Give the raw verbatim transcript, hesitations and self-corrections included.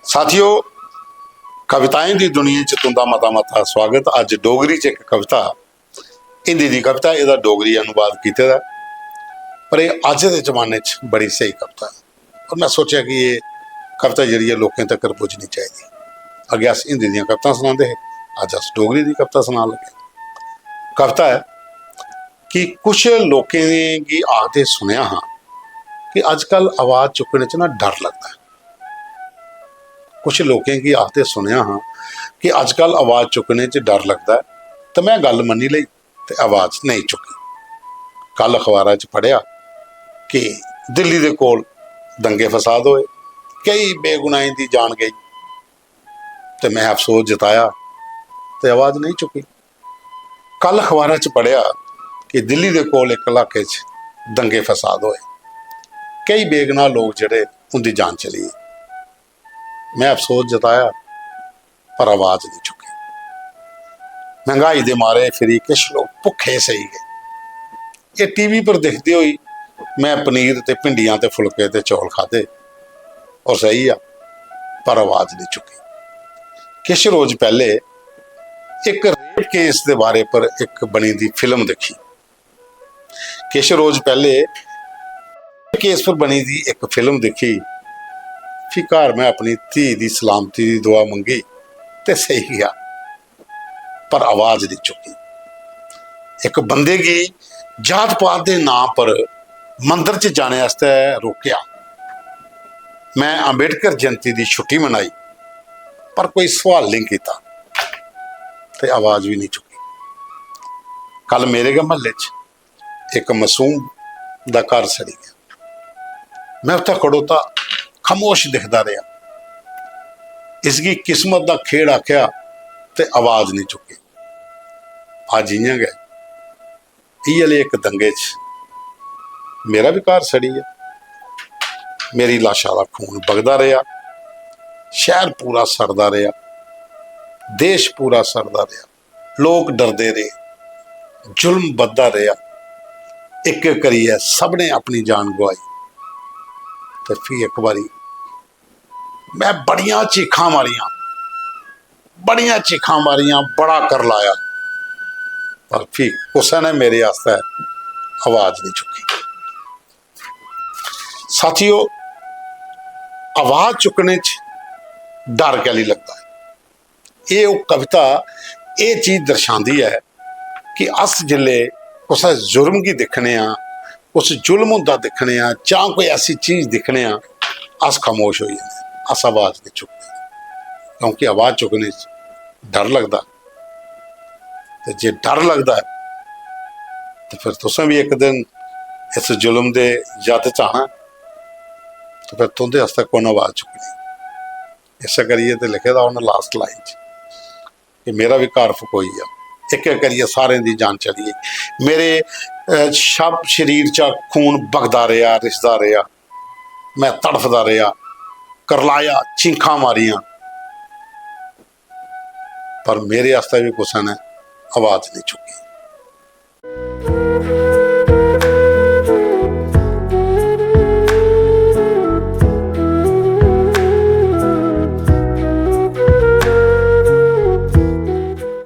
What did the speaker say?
साथियो, कविताएं दी दुनिया च तुं'दा मता मता स्वागत। अज्ज डोगरी च इक कविता, हिंदी दी कविता, एह्दा डोगरी अनुवाद कीते दा, पर एह् अज्ज दे जमाने च बड़ी स्हेई कविता ऐ। और में सोचेआ कि एह् कविता जेह्ड़ी ऐ लोकें तगर पुज्जनी चाहिदी। अग्गें अस हिंदी दियां कवितां सनांदे हे, अज्ज अस डोगरी दी कविता सनान लगे। कविता ऐ कि कुछ लोकें गी आखदे सुनेआ हा कि अजकल आवाज चुक्कने च ना डर लगदा ऐ। कुछ लोकें गी आखदे सुनेआ हा कि अजकल आवाज चुक्कने च डर लगदा ऐ, ते में गल्ल मन्नी लेई ते आवाज नेईं चुक्की। कल अखबारा च पढ़ेआ कि दिल्ली दे कोल दंगे फसाद होए, केई बेगुनाहें दी जान गई, ते में अफसोस जताया ते आवाज नेईं चुक्की। कल अखबारा च पढ़ेआ कि दिल्ली दे कोल इक इलाके च दंगे फसाद होए, केई बेगुनाह लोक जेह्ड़े, उं'दी जान चली गेई। में अफसोस जताया, पर आवाज नेईं चुक्की। मैंह्गाई दे मारे फिरी किश लोक भुक्खे सेई गे। एह् टीवी पर दिखदे होई में पनीर ते भिंडियां ते फुलके ते चौल खाद्धे और सेई गेआ, पर आवाज नेईं चुक्की। किश रोज पैह्ले इक रेप केस दे बारे पर इक बनी दी फिल्म दिक्खी। किश रोज पैह्ले केस पर बनी दी इक फिल्म दिक्खी। फ्ही घर में अपनी धी दी सलामती दी दुआ मंगी ते सेई गेआ, पर आवाज नेईं चुक्की। इक बंदे गी जात पात दे नां पर मंदर च जाने आस्तै रोकेआ। में अंबेडकर जयंती दी छुट्टी मनाई, पर कोई सोआल नेईं कीता ते आवाज बी नेईं चुक्की। कल मेरे गै म्हल्ले च इक मासूम दा घर सड़ी गेआ। में उत्थै खड़ोता खामोश दिखदा रेहा। इसगी किस्मत दा खेड आखेआ ते आवाज नेईं चुक्की। अज्ज इ'यां गै इ'यै ले इक दंगे च मेरा बी घर सड़ी गेआ। मेरी लाशा दा खून बगदा रेहा, शैह्र पूरा सड़दा रेहा, देश पूरा सड़दा रेहा। लोक डरदे रेह्, जुल्म बधदा रेहा। इक इक करियै सबने अपनी जान गुआई। ते फ्ही इक बारी में बड़ियां चीखां मारियां, बड़ियां चीखां मारियां, बड़ा करलाया, पर फ्ही कुसै ने मेरे आस्तै आवाज नेईं चुक्की। साथियो, आवाज चुक्कने च डर कैली लगदा ऐ? एह् ओह् कविता एह् चीज दर्शांदी ऐ कि अस जिसलै कुसै जुर्म गी दिक्खने आं, उस जुल्म होंदा दिक्खने आं, जां कोई ऐसी चीज दिक्खने आं, अस खामोश होई जन्ने आं, अस आवाज नेईं चुकदे, क्योंकि आवाज चुकने च डर लगदा। ते जे डर लगदा ऐ, ते फिर तुसें बी इक दिन इस जुल्म दे जद च आना, ते फिर तुं'दे आस्तै कु'न आवाज चुकनी? इस्सै करियै ते लिखे दा उ'नें लास्ट लाइन च कि मेरा बी घर फकोई गेआ। इक इक करियै सारें दी जान चली गेई। मेरे, अ, सब शरीर चा खून बगदा रेहा, रिसदा रेहा। में तड़फदा रेहा, करलाया, चीखां मारियां, पर मेरे आस्तै बी कुसै ने आवाज नेईं चुक्की।